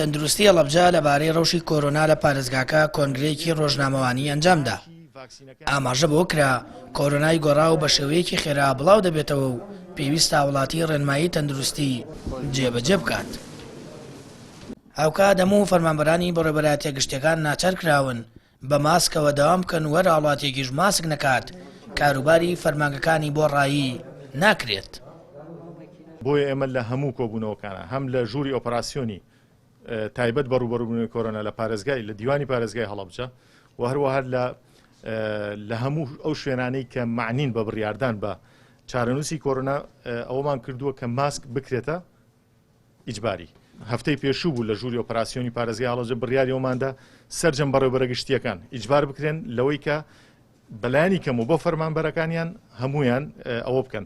تەندروستی هەڵەبجە لەبارەی ڕەوشی کۆرۆنا لە پارێزگاکە کۆنگرەیەکی ڕۆژنامەوانی ئەنجامدا. ئاماژە بەوە کرا، کۆرۆنای گۆڕاو بە شێوەیەکی خێرا بڵاو دەبێتەوە و پێویستە هاوڵاتی ڕێنمایی تەندروستی جێبەجێ بکات. هاوکات هەموو فەرمانبەرانی بەڕێوەبەرایەتیە گشتیەکان ناچار کراون بە ماسکەوە دەوام بکەن و هەر هاوڵاتیەکیش ماسک نەکات کاروباری فەرمانگەکانی بۆ ڕایی ناکرێت. بۆیە ئێمە لە هەموو کۆبوونەوەکانا هەم لە ژووری ئۆپەراسیۆنی تایبەت بە ڕووبەڕووبوونەوەی کۆرۆنا لە پارێزگای لە دیوانی پارێزگای هەڵەبجە و هەروەها لە لە هەموو ئەو شوێنانەی کە معنین بە بڕیاردان بە چارەنووسی کۆرۆنا ئەوەمان کردووە کە ماسک بکرێتە ئیجباری. هەفتەی پێشوو بوو لە ژووری ئۆپەراسیۆنی پارێزگای هەڵەبجە بڕیاری ئەوماندا سەرجەم بەڕێوبەرە گشتییەکان ئیجبار بکرێن لەوەی کە بەلایەنی کەم و بۆ فەرمانبەرەکانیان هەمویان ئەوە بکەن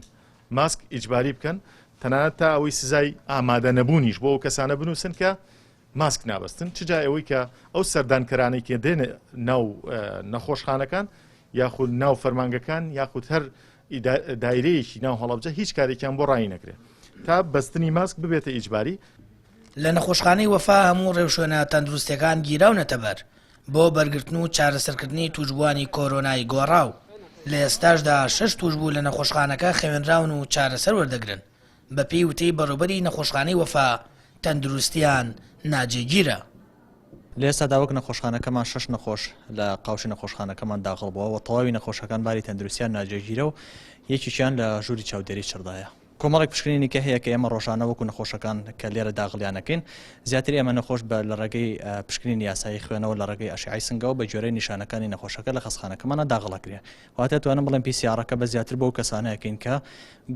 ماسک ئیجباری بکەن تەنانەت تا ئەوەی سزای ئامادە نەبوونیش بۆ ئەو کەسانە بنووسن کە ماسک نابەستن چ جای ئەوەی کە ئەو سەردانکەرانەی کە دێنە ناو نەخۆشخانەکان یاخود ناو فەرمانگەکان یاخود هەر دایرەیەکی ناو هەڵەبجە هیچ کارێکیان بۆ ڕایی نەکرێت تا بەستنی ماسک ببێتە ئیجباری. لە نەخۆشخانەی وەفا هەموو ڕێوشوێنە تەندروستیەکان گیراونەتەبەر بۆ بەرگرتن و چارەسەرکردنی تووشبووانی کۆرۆنای گۆڕاو، لە ئێستاشدا شەش تووشبوو لە نەخۆشخانەکە خەوێنراون و چارەسەر وەردەگرن، بەپێی وتەی بەڕێوبەری نەخۆشخانەی وەفا تەندروستیان ناجێگیرە. لە ئێستادا وەک نەخۆشخانەکەمان شەش نەخۆش لە قاوشی نەخۆشخانەکەمان داخڵ بووە و تەواوی نەخۆشەکان باری تەندروستیان ناجێگیرە و یەکێکیان لە ژووری چاودێری چڕدایە. کۆمەڵێک پشکنینی کە هەیە کە ئێمە ڕۆژانە وەکو نەخۆشەکان کە لێرە داخڵیان ئەکەین زیاتر ئێمە نەخۆش بە لە ڕێگەی پشکنینی یاسایی خوێنەوە لە ڕێگەی ئەشعەی سنگەوە بە گوێرەی نیشانەکانی نەخۆشەکە لە خەستخانەکەمانە داخڵ ئەکرێ واتە توانم بڵێم PCR ەکە بە زیاتر بۆ کەسانە ئەکەین کە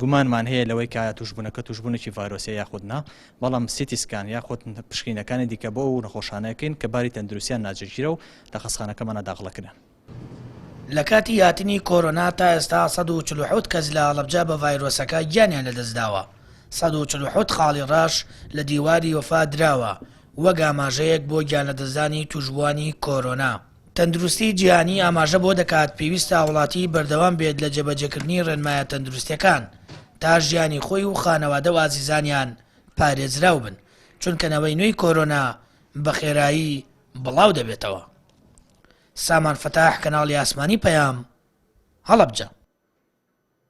گومانمان هەیە لەوەی کە ئایا توشبوونەکە توشبوونێکی ڤایرۆسیە یاخود نا بەڵام CT scan یاخود پشکنینەکانی دیکە بۆ ئەو نەخۆشانە ئەکەین کە باری تەندروستیان ناجێگیرە و لە خەستخانەکەمانە داخڵ ئەکرێن. لە کاتی هاتنی کۆرۆنا تا ئێستا 147 کەس لە هەڵەبجە بە ڤایرۆسەکە گیانیان لەدەستداوە، 147 خاڵی ڕەش لە دیواری وەفا دراوە وەک ئاماژەیەک بۆ گیانلەدەستدانی تووشبووانی کۆرۆنا. تەندروستی جیهانی ئاماژە بەوە دەکات، پێویستە هاوڵاتی بەردەوام بێت لە جێبەجێکردنی ڕێنمایە تەندروستیەکان تا ژیانی خۆی و خانەوادە و ئازیزانیان پارێزراو بن، چونکە نەوەی نوێی کۆرۆنا بە خێرایی بڵاو دەبێتەوە. سامان فەتاح، کەناڵی ئاسمانی پەیام، هەڵەبجە.